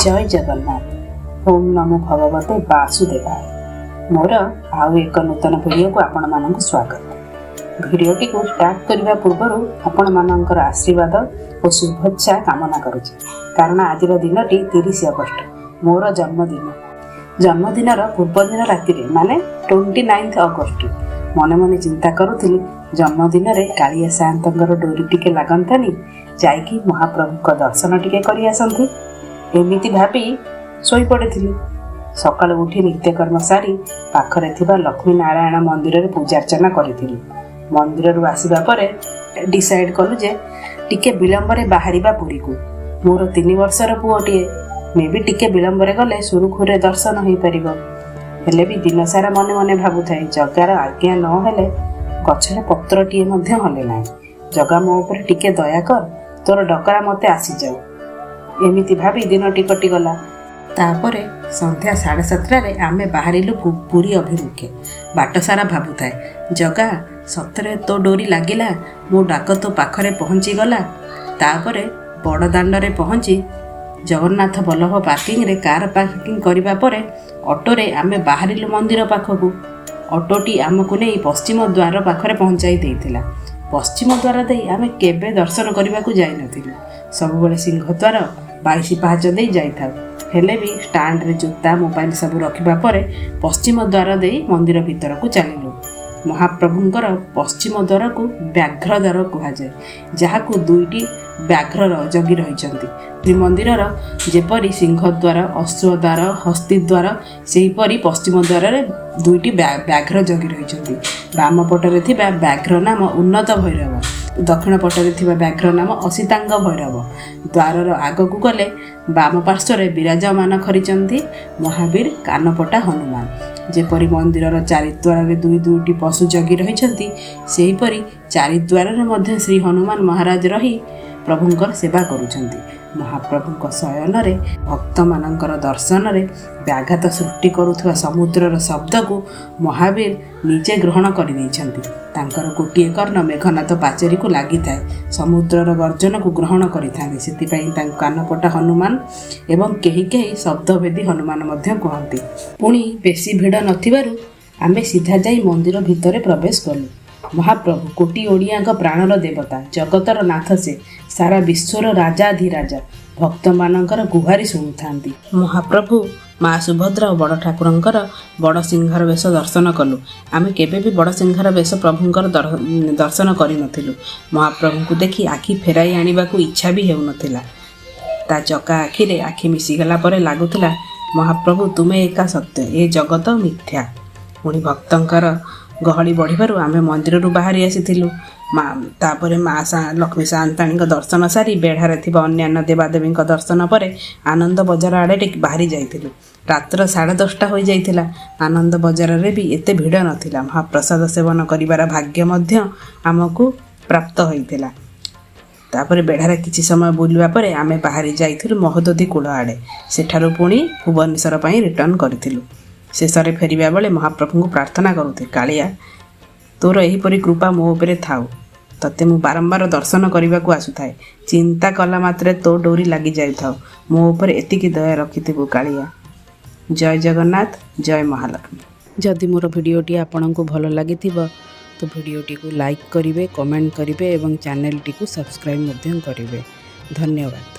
ଜୟ ଜଗନ୍ନାଥ। ଓମ୍ ନମୋ ଭଗବତେ ବାସୁଦେବାୟ। ମୋର ଆଉ ଏକ ନୂତନ ଭିଡ଼ିଓକୁ ଆପଣମାନଙ୍କୁ ସ୍ୱାଗତ। ଭିଡ଼ିଓଟିକୁ ଷ୍ଟାର୍ଟ କରିବା ପୂର୍ବରୁ ଆପଣମାନଙ୍କର ଆଶୀର୍ବାଦ ଓ ଶୁଭେଚ୍ଛା କାମନା କରୁଛି, କାରଣ ଆଜିର ଦିନଟି 30 ଅଗଷ୍ଟ, ମୋର ଜନ୍ମଦିନ। ଜନ୍ମଦିନର ପୂର୍ବଦିନ ରାତିରେ, ମାନେ 29th August, ମନେ ମନେ ଚିନ୍ତା କରୁଥିଲି, ଜନ୍ମଦିନରେ କାଳିଆ ସାଆନ୍ତଙ୍କର ଡୋରି ଟିକେ ଲାଗନ୍ତାନି, ଯାଇକି ମହାପ୍ରଭୁଙ୍କ ଦର୍ଶନ ଟିକେ କରି ଆସନ୍ତି। ଏମିତି ଭାବି ଶୋଇପଡ଼ିଥିଲି। ସକାଳୁ ଉଠି ନିତ୍ୟକର୍ମ ସାରି ପାଖରେ ଥିବା ଲକ୍ଷ୍ମୀ ନାରାୟଣ ମନ୍ଦିରରେ ପୂଜାର୍ଚ୍ଚନା କରିଥିଲି। ମନ୍ଦିରରୁ ଆସିବା ପରେ ଡିସାଇଡ୍ କଲୁ ଯେ ଟିକେ ବିଳମ୍ବରେ ବାହାରିବା ପୁରୀକୁ। ମୋର 3 ବର୍ଷର ପୁଅଟିଏ, ମେ ବି ଟିକେ ବିଳମ୍ବରେ ଗଲେ ସୁରୁଖୁରୁରେ ଦର୍ଶନ ହୋଇପାରିବ। ହେଲେ ବି ଦିନସାରା ମନେ ମନେ ଭାବୁଥାଏ, ଜଗାର ଆଜ୍ଞା ନ ହେଲେ ଗଛରେ ପତ୍ରଟିଏ ମଧ୍ୟ ହଲେ ନାହିଁ। ଜଗା, ମୋ ଉପରେ ଟିକେ ଦୟା କର, ତୋର ଡକରା ମୋତେ ଆସିଯାଉ। ଏମିତି ଭାବି ଦିନଟି କଟିଗଲା। ତାପରେ ସନ୍ଧ୍ୟା 7:30ରେ ଆମେ ବାହାରିଲୁ ପୁରୀ ଅଭିମୁଖେ। ବାଟସାରା ଭାବୁଥାଏ, ଜଗା, ସତରେ ତୋ ଡୋରି ଲାଗିଲା, ମୋ ଡାକ ତୋ ପାଖରେ ପହଞ୍ଚିଗଲା। ତାପରେ ବଡ଼ ଦାଣ୍ଡରେ ପହଞ୍ଚି ଜଗନ୍ନାଥ ବଲ୍ଲଭ ପାର୍କିଂରେ କାର ପାର୍କିଂ କରିବା ପରେ ଅଟୋରେ ଆମେ ବାହାରିଲୁ ମନ୍ଦିର ପାଖକୁ। ଅଟୋଟି ଆମକୁ ନେଇ ପଶ୍ଚିମ ଦ୍ୱାର ପାଖରେ ପହଞ୍ଚାଇ ଦେଇଥିଲା। ପଶ୍ଚିମ ଦ୍ୱାର ଦେଇ ଆମେ କେବେ ଦର୍ଶନ କରିବାକୁ ଯାଇନଥିଲୁ। ସବୁବେଳେ ସିଂହଦ୍ୱାର 22 ପାହାଚ ଦେଇ ଯାଇଥାଉ। ହେଲେ ବି ଷ୍ଟାଣ୍ଡରେ ଜୋତା, ମୋବାଇଲ ସବୁ ରଖିବା ପରେ ପଶ୍ଚିମ ଦ୍ୱାର ଦେଇ ମନ୍ଦିର ଭିତରକୁ ଚାଲିଲୁ। ମହାପ୍ରଭୁଙ୍କର ପଶ୍ଚିମ ଦ୍ୱାରକୁ ବ୍ୟାଘ୍ର ଦ୍ୱାର କୁହାଯାଏ, ଯାହାକୁ ଦୁଇଟି ବ୍ୟାଘ୍ର ଜଗି ରହିଛନ୍ତି। ଶ୍ରୀମନ୍ଦିରର ଯେପରି ସିଂହଦ୍ୱାର, ଅଶ୍ୱଦ୍ୱାର, ହସ୍ତୀଦ୍ୱାର, ସେହିପରି ପଶ୍ଚିମ ଦ୍ୱାରରେ ଦୁଇଟି ବ୍ୟାଘ୍ର ଜଗି ରହିଛନ୍ତି। ବାମ ପଟରେ ଥିବା ବ୍ୟାଘ୍ର ନାମ ଉନ୍ନତ ଭୈରବ, ଦକ୍ଷିଣ ପଟରେ ଥିବା ବ୍ୟାଘ୍ର ନାମ ଅସିତାଙ୍ଗ ଭୈରବ। ଦ୍ୱାରର ଆଗକୁ ଗଲେ ବାମ ପାର୍ଶ୍ୱରେ ବିରାଜମାନ କରିଛନ୍ତି ମହାବୀର କାନପଟା ହନୁମାନ। ଯେପରି ମନ୍ଦିରର ଚାରିଦ୍ୱାରରେ ଦୁଇ ଦୁଇଟି ପଶୁ ଜଗି ରହିଛନ୍ତି, ସେହିପରି ଚାରିଦ୍ୱାରରେ ମଧ୍ୟ ଶ୍ରୀ ହନୁମାନ ମହାରାଜ ରହି ପ୍ରଭୁଙ୍କର ସେବା କରୁଛନ୍ତି। ମହାପ୍ରଭୁଙ୍କ ଶୟନରେ ଭକ୍ତମାନଙ୍କର ଦର୍ଶନରେ ବ୍ୟାଘାତ ସୃଷ୍ଟି କରୁଥିବା ସମୁଦ୍ରର ଶବ୍ଦକୁ ମହାବୀର ନିଜେ ଗ୍ରହଣ କରିନେଇଛନ୍ତି। ତାଙ୍କର ଗୋଟିଏ କର୍ଣ୍ଣ ମେଘନାଦ ପାଚେରୀକୁ ଲାଗିଥାଏ, ସମୁଦ୍ରର ଗର୍ଜନକୁ ଗ୍ରହଣ କରିଥାନ୍ତି। ସେଥିପାଇଁ ତାଙ୍କୁ କାନପଟା ହନୁମାନ ଏବଂ କେହି କେହି ଶବ୍ଦଭେଦୀ ହନୁମାନ ମଧ୍ୟ କୁହନ୍ତି। ପୁଣି ବେଶୀ ଭିଡ଼ ନଥିବାରୁ ଆମେ ସିଧା ଯାଇ ମନ୍ଦିର ଭିତରେ ପ୍ରବେଶ କଲୁ। ମହାପ୍ରଭୁ କୋଟି ଓଡ଼ିଆଙ୍କ ପ୍ରାଣର ଦେବତା, ଜଗତର ନାଥ। ସେ ସାରା ବିଶ୍ୱର ରାଜାଧିରାଜା, ଭକ୍ତମାନଙ୍କର ଗୁହାରି ଶୁଣୁଥାନ୍ତି। ମହାପ୍ରଭୁ, ମା ସୁଭଦ୍ରା ଓ ବଡ଼ ଠାକୁରଙ୍କର ବଡ଼ ସିଂହାର ବେଶ ଦର୍ଶନ କଲୁ। ଆମେ କେବେ ବି ବଡ଼ ସିଂହାର ବେଶ ପ୍ରଭୁଙ୍କର ଦର୍ଶନ କରିନଥିଲୁ। ମହାପ୍ରଭୁଙ୍କୁ ଦେଖି ଆଖି ଫେରାଇ ଆଣିବାକୁ ଇଚ୍ଛା ବି ହେଉନଥିଲା। ତା ଚକା ଆଖିରେ ଆଖି ମିଶିଗଲା ପରେ ଲାଗୁଥିଲା, ମହାପ୍ରଭୁ, ତୁମେ ଏକା ସତ୍ୟ, ଏ ଜଗତ ମିଥ୍ୟା। ପୁଣି ଭକ୍ତଙ୍କର ଗହଳି ବଢ଼ିବାରୁ ଆମେ ମନ୍ଦିରରୁ ବାହାରି ଆସିଥିଲୁ। ମା ତାପରେ ମା ଲକ୍ଷ୍ମୀ ସାଆନ୍ତାଣୀଙ୍କ ଦର୍ଶନ ସାରି ବେଢ଼ାରେ ଥିବା ଅନ୍ୟାନ୍ୟ ଦେବାଦେବୀଙ୍କ ଦର୍ଶନ ପରେ ଆନନ୍ଦ ବଜାର ଆଡ଼େ ଟିକେ ବାହାରି ଯାଇଥିଲୁ। ରାତ୍ର 10:30 ହୋଇଯାଇଥିଲା। ଆନନ୍ଦ ବଜାରରେ ବି ଏତେ ଭିଡ଼ ନଥିଲା। ମହାପ୍ରସାଦ ସେବନ କରିବାର ଭାଗ୍ୟ ମଧ୍ୟ ଆମକୁ ପ୍ରାପ୍ତ ହୋଇଥିଲା। ତାପରେ ବେଢ଼ାରେ କିଛି ସମୟ ବୁଲିବା ପରେ ଆମେ ବାହାରି ଯାଇଥିଲୁ ମହୋଦଧି କୂଳ ଆଡ଼େ। ସେଠାରୁ ପୁଣି ଭୁବନେଶ୍ୱର ପାଇଁ ରିଟର୍ଣ୍ଣ କରିଥିଲୁ। ଶେଷରେ ଫେରିବା ବେଳେ ମହାପ୍ରଭୁଙ୍କୁ ପ୍ରାର୍ଥନା କରୁଥିଲି, କାଳିଆ, ତୋର ଏହିପରି କୃପା ମୋ ଉପରେ ଥାଉ। ତତେ ମୁଁ ବାରମ୍ବାର ଦର୍ଶନ କରିବାକୁ ଆସୁଥାଏ। ଚିନ୍ତା କଲା ମାତ୍ରେ ତୋ ଡୋରି ଲାଗି ଯାଇଥାଉ। ମୋ ଉପରେ ଏତିକି ଦୟା ରଖିଥିବୁ କାଳିଆ। ଜୟ ଜଗନ୍ନାଥ, ଜୟ ମହାଲକ୍ଷ୍ମୀ। ଯଦି ମୋର ଭିଡ଼ିଓଟି ଆପଣଙ୍କୁ ଭଲ ଲାଗିଥିବ ତ ଭିଡ଼ିଓଟିକୁ ଲାଇକ୍ କରିବେ, କମେଣ୍ଟ କରିବେ ଏବଂ ଚ୍ୟାନେଲଟିକୁ ସବସ୍କ୍ରାଇବ୍ ମଧ୍ୟ କରିବେ। ଧନ୍ୟବାଦ।